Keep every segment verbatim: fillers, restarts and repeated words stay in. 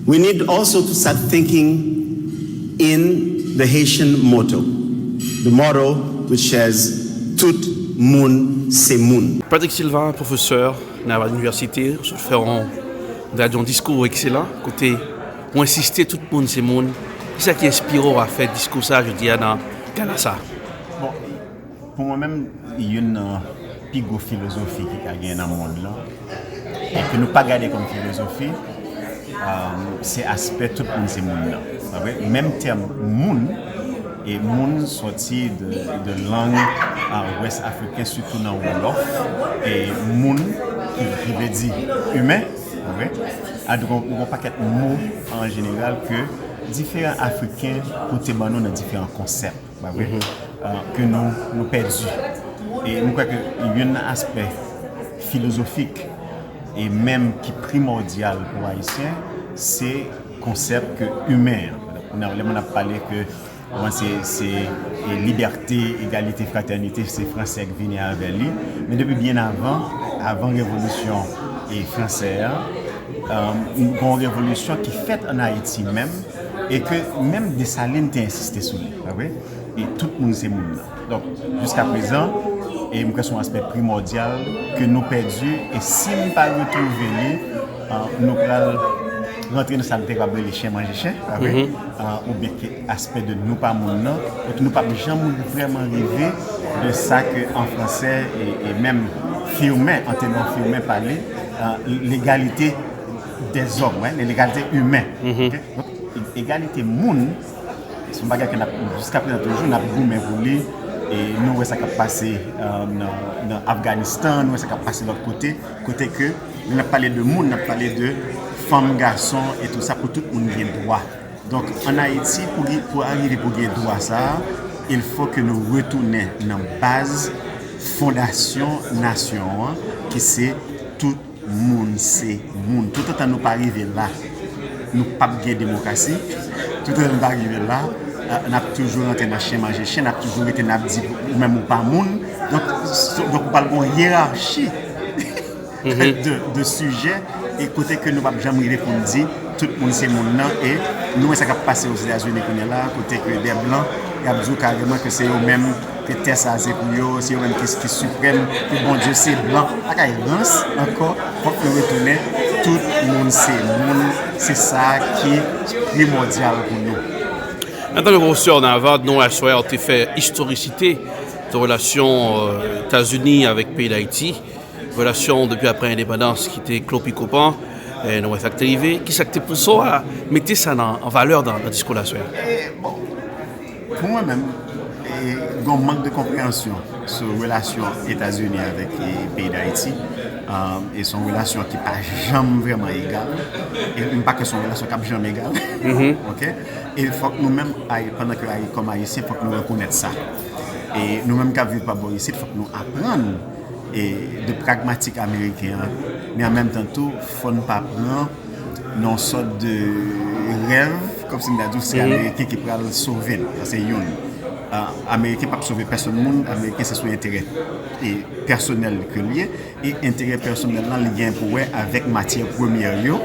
We need also to start thinking in the Haitian motto, the motto which says, "Tout moun se moun." Patrick Silva, pwofesè nan Harvard University, ou sot fè yon, ou ta di yon diskou ekselan, kote ou ensiste tout moun se moun. Kisa ki enspire w a fè diskou sa jodi a nan gala sa? Bon, pou mwen menm, youn nan pi gwo filozofi ki ka genyen nan mond lan, e ke nou pa gade kòm filozofi, um, se aspè tout moun se moun nan. Pa vre? Menm tèm moun, e moun sòti de, de lang uh, wès afriken, sitou nan wolof, e moun ki, ki vle di imen, pa vre? A, nou gen yon pakèt mo an jeneral ke diferan Afriken pote ban nou nan diferan konsèp, pa vre? Uh, ke nou, nou pèdi. E m kwè ke youn nan aspè filozofik e menm ki primòdyal pou Ayisyen, se konsèp ke imen an. Lè moun ap pale ke bon, se, se e libète, egalite, fratènite, se fransè k vini avè li. Men depi byen avan, avan revolisyon e fransè an, um, gen yon revolisyon ki fèt ann Ayiti menm, e ke menm Desalin te ensiste sou li, pa vre? E tout moun se moun nan. Donk, jiska prezan, e m kwè se yon aspè primòdyal ke nou pèdi, e si n pa retwouve li, uh, nou pral rantre nan sa n te kapab rele chen manje chen, pa vre? Uh, oubyen ke aspè de nou pa moun nan, donk nou p ap janm vrèman rive de sa ke an fransè e, e menm Firmin, Anténor Firmin pale, uh, l'égalité des hommes, wi, l'égalité humaine. Ok? Donk, e- egalite moun, se yon bagay ke n ap, jiska prezan toujou, n ap goumen pou li. E nou wè sa k ap pase, euh, nan, nan Afganistan, nou wè sa k ap pase lòt kote, kote ke lè n ap pale de moun, n ap pale de fanm, gason, e tou sa, pou tout moun gen dwa. Donk, ann Ayiti, pou, pou arive pou gen dwa sa a, il faut que nou retounen nan baz fondasyon nasyon an, ki se tout moun se moun. Toutotan nou pa rive la, nou p ap gen demokrasi. Toutotan nou pa rive la, euh, n ap toujou rantre nan chen manje chen, n ap toujou rete n ap di ou menm ou pa moun. Donk, so- donk ou pral gen yon yerachi de, de sijè, e kote ke nou p ap janm rive pou n di tout moun se moun nan, e nou wè sa k ap pase Ozetazini kounye a la, kote ke de blan, y ap di w kareman ke se yo menm ke tè sa se pou yo, se yo menm ki, ki siprèm, ke Bondye se blan. Pa kay rans ankò, fòk nou retounen, tout moun se moun, se sa ki primòdyal pou nou. Antanke pwofesè nan Harvard, nou aswè ou te fè istorisite de relasyon euh, Etazini avèk peyi Dayiti, relasyon depi apre endepandans ki te klo pi kopan, e nou wè sa k te rive, ki sa k te pouse w a mete sa nan, an valè nan, nan diskou la aswè a? E, bon, pou mwen menm, e, gen yon mank de konpreyansyon sou relasyon Etazini avèk e, peyi Dayiti. Um, e se yon relasyon ki pa janm vrèman egal. E m pa kwè se yon relasyon k ap janm egal. Ok? E fòk nou menm, ay- pandan ke ay- kòm Ayisyen, fòk nou rekonèt sa. E nou menm k ap viv pa bò isit, fòk nou aprann e de pragmatik ameriken an, men an menm tan tou, fò n pa pran nan yon sòt de rèv, kòmsi m ta di w se Ameriken ki pral sove n. Sa se youn. Ah, Ameriken p ap sove pèsonn moun, Ameriken se sou enterè e pèsonèl ke l ye, e enterè pèsonèl lan li gen pou wè avèk matyè premyè yo,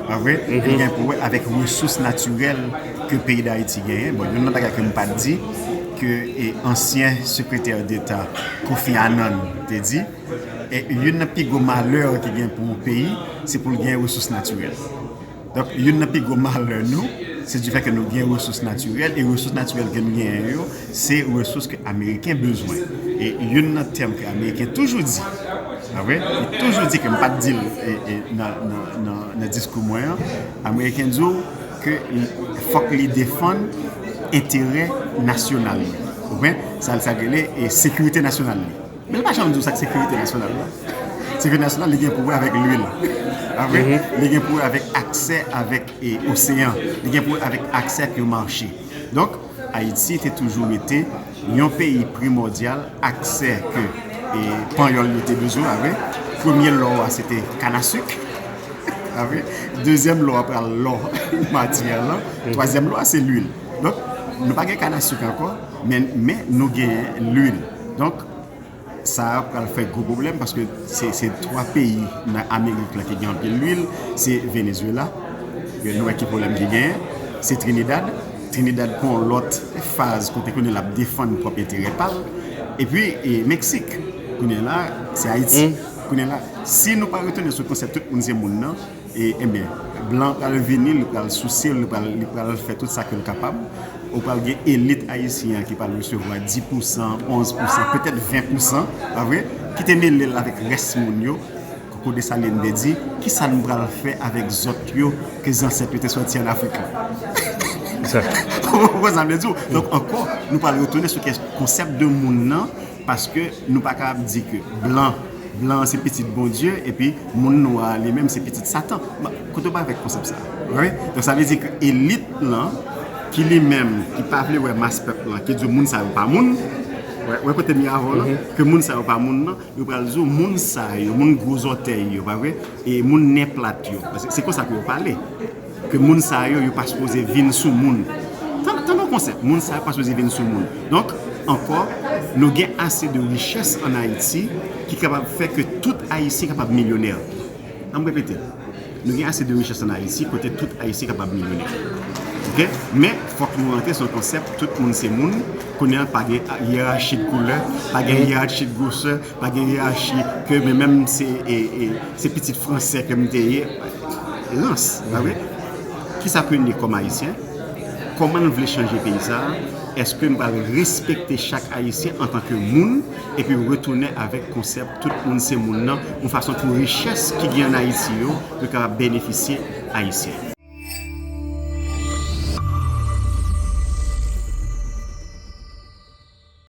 pa vre? Li gen pou wè avèk resous natirèl ke peyi Dayiti genyen. Bon, youn nan bagay ke m pa t di, ke e, ansyen sekretè deta Kofi Annan te di, e, youn nan pi gwo malè ki gen pou yon peyi, se pou l gen resous natirèl. Donk, youn nan pi gwo malè nou, se di fè ke nou gen resous natirèl, e resous natirèl ke nou genyen yo, se resous ke Ameriken bezwen. E youn nan tèm ke Ameriken toujou di, pa vre? Li toujou di ke m pa t di l e, e, nan, nan, nan, nan diskou mwen an, Ameriken di w ke fòk li defann enterè nasyonal li. Ou konprann? Sa, sa rele e sekirite nasyonal li. Men li pa janm di w sa k sekirite nasyonal la. Sekirite nasyonal, li gen pou wè avèk lwil. Pa vre? Li gen pou wè avèk aksè avèk e, oseyan. Li gen pou wè avèk aksè ak yon mache. Donk, Ayiti te toujou rete yon peyi primòdyal, aksè ke e, panyòl yo te bezwen, pa vre? Premye lò a, se te kanasik. Pa vre? Dezyèm lò a pral lò matyè lan. Twazyèm lò a, se lwil. Donk, nou pa gen kanasik ankò, men, men nou gen lwil. Donk, sa a pral fè gwo pwoblèm paske se, se twa peyi nan Amerik la ki gen anpil lwil, se Venezuela, Nou wè ki pwoblèm ki genyen, se Trinidad. Trinidad pran yon lòt faz kote kounye a l ap defann pwòp enterè pa l. Epi e Meksik, kounye a la, se Ayiti. Kounye a la, si nou pa retounen sou konsèp tout moun se moun nan, e, ebyen, blan pral vini, li pral souse l, li pral, li pral fè tout sa ke l kapab. Ou pral gen elit ayisyen an ki pral resevwa dis pousan, onz pousan, petèt ven pousan, pa vre? Ki te mele l avèk rès moun yo. Koko Desalin te di, kisa n pral fè avèk zòt yo ke zansèt yo te sòti ann Afrik la? Ou konprann sa m vle di w? Donk, ankò, nou pral retounen sou kè-, konsèp de moun nan, paske nou pa kapab di ke blan, blan se pitit Bondye, epi moun nwa li menm se pitit Satan. Bon, kote w pral avèk konsèp sa a? Right? Donk, sa vle di ke elit lan, ki li menm, ki pa vle wè mas pèp lan, ki di w moun sa yo pa moun, wè, wè kote m ye avè w lan, ke moun sa yo pa moun nan, yo pral di w moun sa yo, moun gwo zòtèy yo, pa vre? E moun nen plat yo. Paske se konsa ke yo pale. Ke moun sa yo, yo pa sipoze vin sou moun. Tan-, tande yon konsèp, moun sa yo pa sipoze vin sou moun. Donk, ankò, nou gen ase de richès ann Ayiti ki kapab fè ke tout Ayisyen kapab milyonè. An m repete, nou gen ase de richès ann Ayiti kote tout Ayisyen kapab milyonè. Oke? Men, fòk nou rantre sou yon konsèp, tout moun se moun, kounye a pa gen yerachi de koulè, pa gen yerachi de gwosè, pa gen yerachi ke men menm se, e, e, se pitit fransè ke m te ye. Rans, pa vre? Kisa ke n ye kòm Ayisyen? Kòman n vle chanje peyi sa a? Èske n pral respekte chak Ayisyen antanke moun epi retounen avèk konsèp tout moun se moun nan, yon fason pou richès ki gen ann Ayiti yo, yo kapab benefisye Ayisyen?